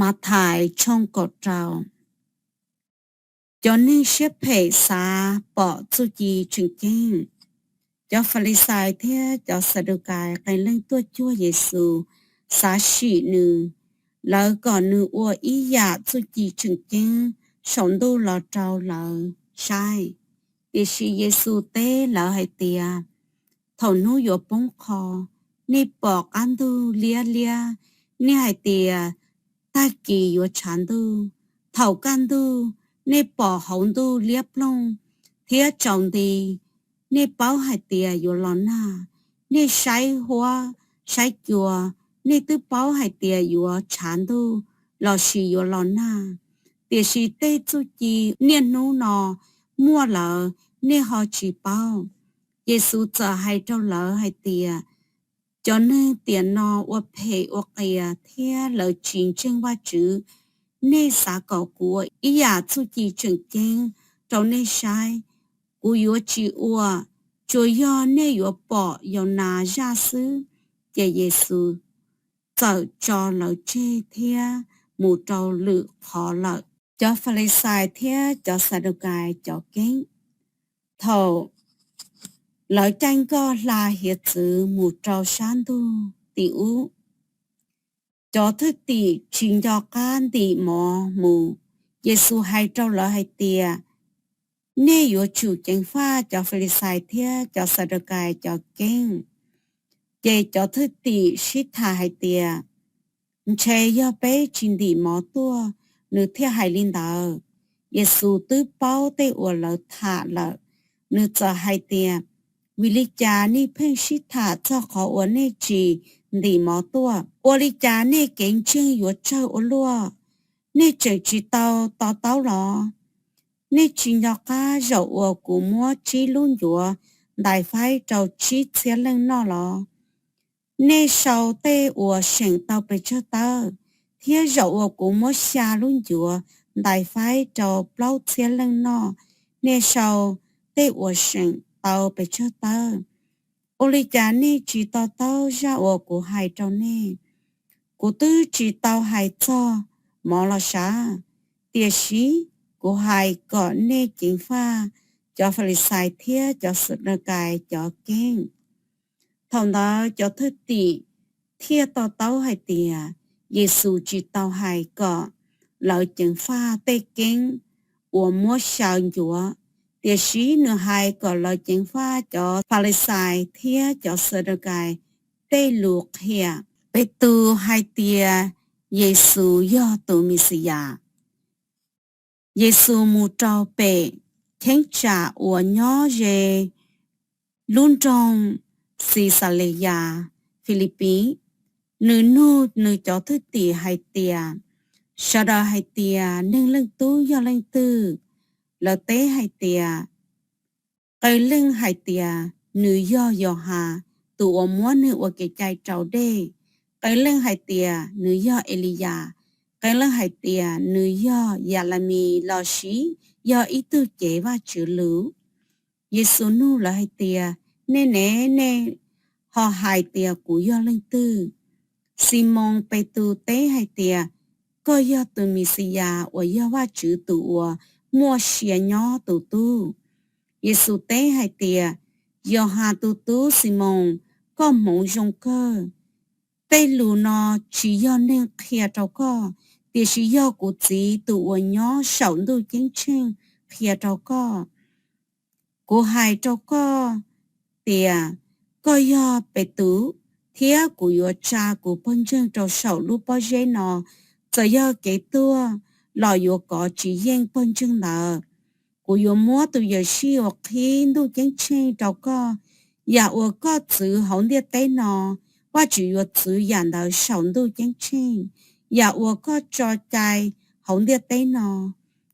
Mathais tshooj kaum rau. Cov neeg siab phem xav pom txuj ci tseem ceeb. Cov Falixais thiab cov Xadukais qee leej tuaj cuag Yexus, xav sim Nws. Lawv kom Nws ua ib yam txuj ci tseem ceeb saum ntuj los rau lawv saib. Tiam sis Yexus teb lawv hais tias, Thaum hnub yuav poob qho, nej pom qab ntuj liab liab, nej hais tias, Tag kis yuav tshav ntuj. Thaum kaj ntug, nej pom hauv ntuj liab ploog thiab tsaus nti, nej paub hais tias yuav los nag. Nej saib huab saib cua, nej twb paub hais tias yuav tshav ntuj lossis yuav los nag. Tiam sis tej txuj ci niaj hnub no muaj lawm, nej ho tsis paub? Yexus txawm hais rau lawv hais tias, Cov neeg tiam no ua phem ua qias thiab lawv tsis ntseeg Vajtswv. Nej xav kom kuv ua ib yam txuj ci tseem ceeb rau nej saib. Kuv yuav tsis ua, tsuas yog nej yuav pom Yaunas zaj xwb. Ces Yexus txawm tso lawv tseg thiab mus rau lwm qhov lawm. Cov Falixais thiab cov Xadukais cov keeb. Thaum lawv caij nkoj hla hiav txwv mus rau sab ntug tim ub, cov thwj tim tsis nco qab ntim mov mus. Yexus hais rau lawv hais tias, Nej yuav tsum ceev faj cov Falixais thiab cov Xadukais cov keeb. Ces cov thwj tim sib tham hais tias, Ntshe yog peb tsis ntim mov tuaj, nws thiaj hais li ntawd. Yexus twb paub tej uas lawv tham lawm, Nws txawm hais tias, Vim li cas nej pheej sib tham txog qhov uas nej tsis ntim mov tuaj? Ua li cas nej kev ntseeg yuav tsawg ua luaj? Nej tseem tsis tau to taub los? Nej tsis nco qab zaum uas kuv muab tsib lub ncuav ntais faib rau tsib txhiab leej noj los? Nej sau tej uas seem tau pes tsawg tawb? Thiab zaum uas kuv muab xya lub ncuav ntais faib rau plaub txhiab leej noj, nej sau tej uas seem tau pes tsawg tawb? Ua li cas nej tsis to taub zaj uas kuv hais rau nej? Kuv twb tsis tau hais txog mov los sav, tiam sis kuv hais kom nej ceev faj cov Falixais thiab cov Xadukais cov keeb. Thaum ntawd cov thwj tim thiaj to taub hais tias Yexus tsis tau hais kom lawv ceev faj tej keeb uas muab xyaw ncuav, tiam sis nws hais kom lawv ceev faj cov Falixais thiab cov Xadukais tej lus qhia. Petus hais tias Yexus yog tus Mexiyas. Yexus mus rau pem cheeb tsam uas nyob ze lub nroog Xixaleyas Filipis. Nws nug nws cov thwj tim hais tias, Sawv daws hais tias Neeg Leej Tub yog leej twg? Lawv teb hais tias, Qee leej hais tias nws yog Yauhas tus uas muab neeg ua kev cai raus dej, qee leej hais tias nws yog Eliyas, qee leej hais tias nws yog Yelemis lossis yog ib tug cev Vajtswv lus. Yexus nug lawv hais tias, Nej ne, nej ho hais tias kuv yog leej twg? Ximoos Petus teb hais tias, Koj yog tus Mexiyas uas yog Vajtswv tus uas muaj sia nyob tus tub. Yexus teb hais tias, Yauhas tus tub Ximoos, koj hmoov zoo kawg. Tej lus no tsis yog neeg qhia rau koj, tiam sis yog kuv Txiv tus uas nyob saum ntuj ceeb tsheej qhia rau koj. Kuv hais rau koj tias, koj yog Petus, thiab kuv yuav tsa kuv pawg ntseeg rau saum lub pob zeb no. Txawm yog kev tuag los yuav kov tsis yeej pawg ntseeg ntawd. Kuv yuav muab tus yawm sij uas qhib ntuj ceeb tsheej rau koj. Yam uas koj txwv hauv ntiaj teb no, Vajtswv yuav txwv yam ntawd saum ntuj ceeb tsheej. Yam uas koj tso cai hauv ntiaj teb no,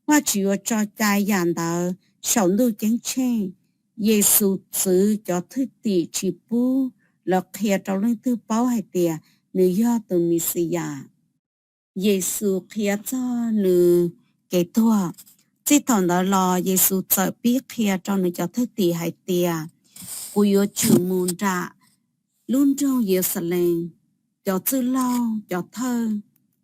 Vajtswv yuav tso cai yam ntawd saum ntuj ceeb tsheej. Yexus txwv cov thwj tim tsis pub lawv qhia rau leej twg paub hais tias nws yog tus Mexiyas. Yexus qhia txog nws kev tuag. Txij thaum ntawd los Yexus txawm pib qhia rau nws cov thwj tim hais tias, Kuv yuav tsum mus nram lub nroog Yeluxalees, cov txwj laug, cov thawj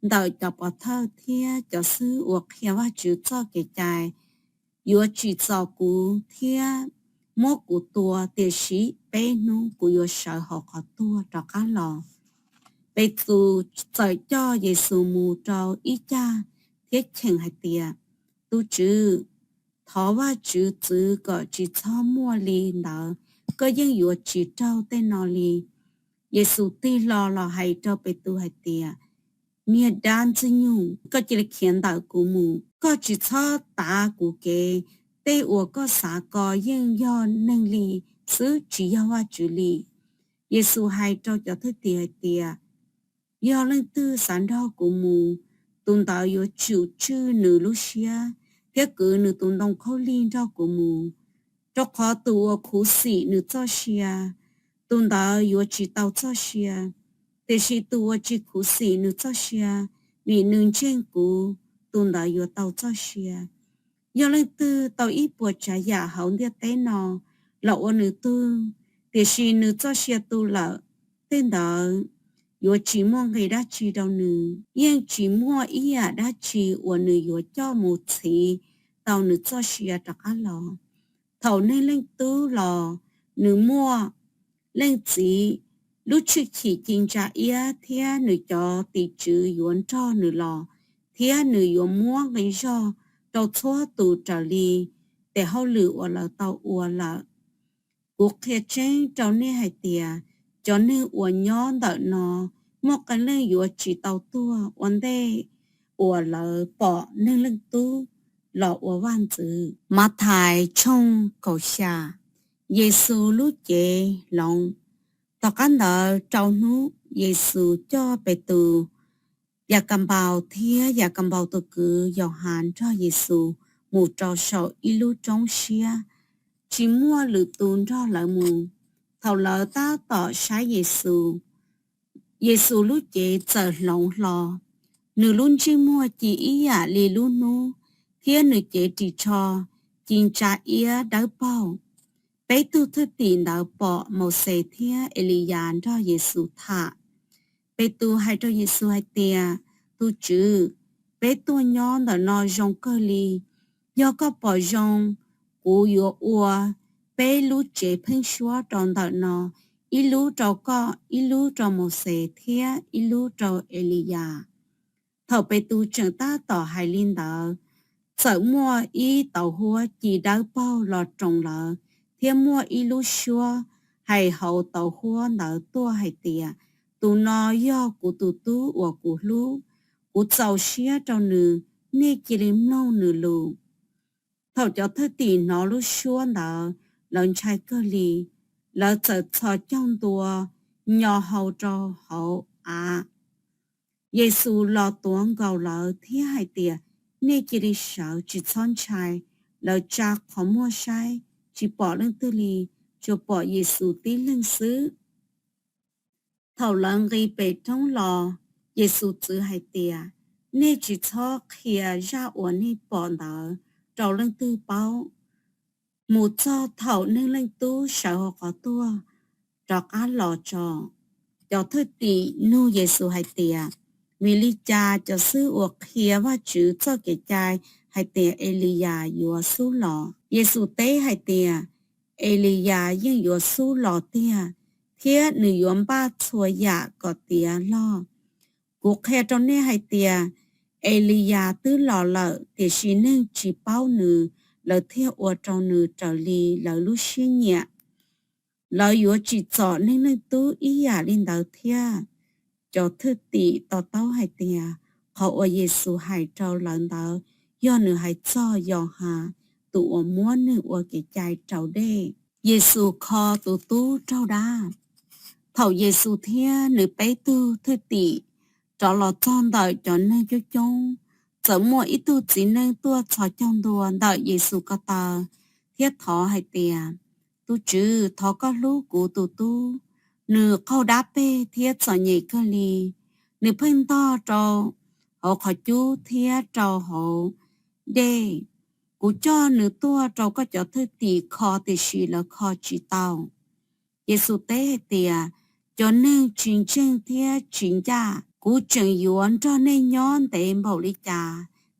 ntawm cov pov thawj thiab cov xib hwb uas qhia Vajtswv txoj Kev cai yuav tsim txom kuv thiab muab kuv tua, tiam sis peb hnub kuv yuav sawv hauv qhov tuag rov qab los. Petus txawm coj Yexus mus rau ib cag thiab cheem hais tias, Tus Tswv, thov Vajtswv txwv kom tsis txhob muaj li ntawd, koj yeej yuav tsis raug tej no li. Yexus tig hlo los hais rau Petus hais tias, Niag dab ntxwg nyoog, koj cia li khiav ntawm kuv mus! Koj tsis txhob tav kuv kev! Tej uas koj xav ko yeej yog neeg li xwb, tsis yog Vajtswv li. Yexus hais rau cov thwj tim hais tias, Yog leej twg xav nrog kuv mus, tus ntawd yuav tsum tswj nws lub siab, thiab kwv nws tus ntoo khaub lig nrog kuv mus. Rau qhov tus uas khuv xim nws txoj sia, tus ntawd yuav tsis tau txoj sia, tiam sis tus uas tsis khuv xim nws txoj sia vim nws ntseeg kuv, tus ntawd yuav tau txoj sia. Yog leej twg tau ib puas tsav yam hauv ntiaj teb no los ua nws tug, tiam sis nws txoj sia tu lawm, tej ntawd yuav tsis muaj nqis dab tsi rau nws, yeej tsis muaj ib yam dab tsi uas nws yuav coj mus txhiv tau nws txoj sia rov qab los. Thaum Neeg Leej Tub los, nws muaj Leej Txiv lub tshwj chim ci ntsa iab, thiab nws cov tim tswv yuav nrog nws los, thiab nws yuav muab nqi zog rau txhua tus raws li tes hauj lwm uas lawv tau ua lawm. Kuv qhia tseeb rau nej hais tias, cov neeg uas nyob ntawm no muaj qee leej yuav tsis tau tuag ua ntej uas lawv pom Neeg Leej Tub los ua vaj ntxwv. Mathais tshooj kaum xya. Yexus lub cev hloov. Tom qab ntawd rau hnub, Yexus coj Petus, Yakaunpaus thiab Yakaunpaus tus kwv Yauhas nrog Yexus mus rau saum ib lub roob siab, tsis muaj lwm tus nrog lawv mus. Thaum lawv tab tom saib Yexus, Yexus lub cev txawm hloov hlo, nws lub ntsej muag ci ib yam li lub hnub, thiab nws cev ris tsho ci ntsa iab dawb paug. Peb tug thwj tim ntawd pom Mauxes thiab Eliyas nrog Yexus tham. Petus hais rau Yexus hais tias, Tus Tswv, peb tuaj nyob ntawm no zoo kawg li. Yog koj pom zoo, kuv yuav ua peb lub tsev pheeb suab rau ntawm no, ib lub rau koj, ib lub rau Mauxes thiab ib lub rau Eliyas. Thaum Petus tseem tab tom hais li ntawd, txawm muaj ib tauv huab ci dawb paug los roos lawv, thiab muaj ib lub suab hais hauv tauv huab ntawd tuaj hais tias, Tus no yog kuv tus Tub uas kuv hlub, kuv txaus siab rau nws, nej cia li mloog nws lus. Thaum cov thwj tim hnov lub suab ntawd, lawv ntshai kawg li. Lawv txawm txhos caug ntua nyo hau rau hauv av. Yexus los tuav nkaus lawv thiab hais tias, Nej cia li sawv, tsis txhob ntshai. Lawv tsa qhov muag saib, tsis pom leej twg li, tsuas pom Yexus tib leeg xwb. Thaum lawv nqis pem roob los, Yexus txwv hais tias, Nej tsis txhob qhia zaj uas nej pom ntawd rau leej twg paub, mus txog thaum Neeg Leej Tub sawv hauv qhov tuag rov qab los tso. Cov thwj tim nug Yexus hais tias, Vim li cas cov xib hwb uas qhia Vajtswv txoj Kev cai hais tias Eliyas yuav xub los? Yexus teb hais tias, Eliyas yeej yuav xub los tiag, thiab nws yuav npaj txhua yam kom tiav log. Kuv qhia rau nej hais tias, Eliyas twb los lawm, tiam sis neeg tsis paub nws, lawv thiaj ua rau nws raws li lawv lub siab nyiam. Lawv yuav tsim txom Neeg Leej Tub ib yam li ntawd thiab. Cov thwj tim to taub hais tias, qhov uas Yexus hais rau lawv ntawd yog nws hais txog Yauhas, tus uas muab neeg ua kev cai raus dej. Yexus kho tus tub raug dab. Thaum Yexus thiab nws peb tug thwj tim rov los txog ntawm cov neeg coob coob, txawm muaj ib tug txiv neej tuaj txhos caug ntua ntawm Yexus ko taw thiab thov hais tias, Tus Tswv, thov koj hlub kuv tus tub. Nws qaug dab peg thiab txom nyem kawg li. Nws pheej ntog rau hauv qhov cub thiab rau hauv dej. Kuv coj nws tuaj rau koj cov thwj tim kho, tiam sis lawv kho tsis tau. Yexus teb hais tias, Cov neeg tsis ntseeg thiab tsis ncaj, Kuv tseem yuav nrog nej nyob ntev npaum li cas,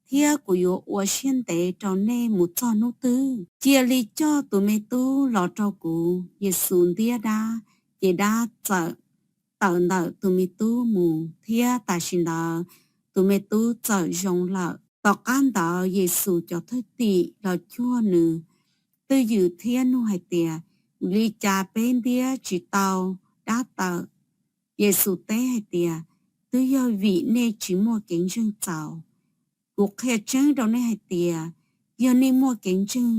thiab kuv yuav ua siab ntev rau nej mus txog hnub twg? Cia li coj tus me tub los rau kuv. Yexus ntiab dab, ces dab txawm tawm ntawm tus me tub mus, thiab tam sim ntawd tus me tub txawm zoo lawm. Tom qab ntawd Yexus cov thwj tim los cuag nws twj ywm thiab nug hais tias, Vim li cas peb ntiab tsis tau dab tawm? Yexus teb hais tias, Twb yog vim nej tsis muaj kev ntseeg txaus. Kuv qhia tseeb rau nej hais tias, yog nej muaj kev ntseeg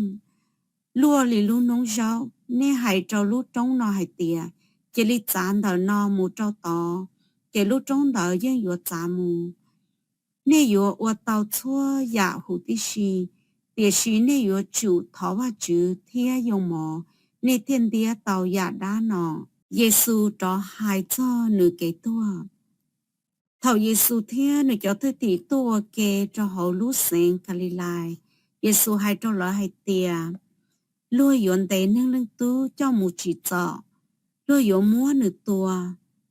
luaj li lub noob zaub, nej hais rau lub roob no hais tias, Cia li txav ntawm no mus rau tod, ces lub roob ntawd yeej yuav txav mus. Nej yuav ua tau txhua yam huv tib si, tiam sis nej yuav tsum thov Vajtswv thiab yoo mov, nej thiaj ntiab tau yam dab no. Yexus rov hais txog nws kev tuag. Thaum Yexus thiab nws cov thwj tim tuaj ua ke rau hauv lub xeev Kalilais, Yexus hais rau lawv hais tias, Luag yuav ntes Neeg Leej Tub coj mus tsim txom, luag yuav muab nws tua,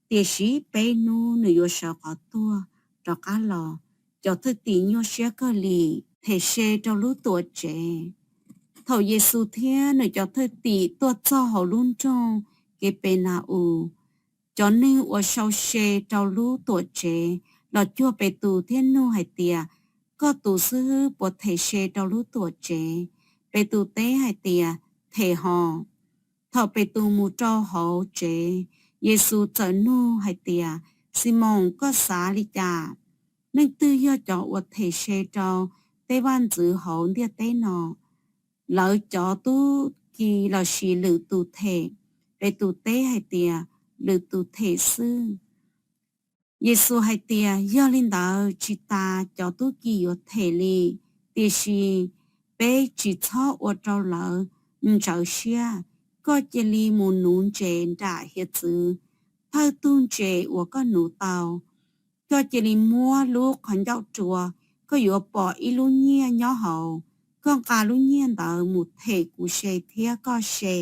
tiam sis peb hnub nws yuav sawv qhov tuag rov qab los. Cov thwj tim nyuaj siab kawg li, them se rau lub Tuamtsev. Thaum Yexus thiab nws cov thwj tim tuaj txog hauv lub nroog Kepenaus, cov neeg uas sau se rau lub Tuamtsev los cuag Petus thiab nug hais tias, Koj tus xib hwb puas them se rau lub Tuamtsev? Petus teb hais tias, Them hos. Thaum Petus mus rau hauv tsev, Yexus txawm nug hais tias, Ximoos, koj xav li cas? Leej twg yog cov uas them se rau tej vaj ntxwv hauv ntiaj teb no? Lawv cov tub ki lossis lwm tus them? Petus teb hais tias, Lwm tus them xwb. Yexus hais tias, Yog li ntawd, tsis tas cov tub ki yuav them li, tiam sis peb tsis txhob ua rau lawv ntsawv siab. Koj cia li mus nuv ntses nram hiav txwv, thawj tug ntses uas koj nuv tau, koj cia li muab lub qhov ncauj rua, koj yuav pom ib lub nyiaj nyob hauv. Koj nqa lub nyiaj ntawd mus them kuv se thiab koj se.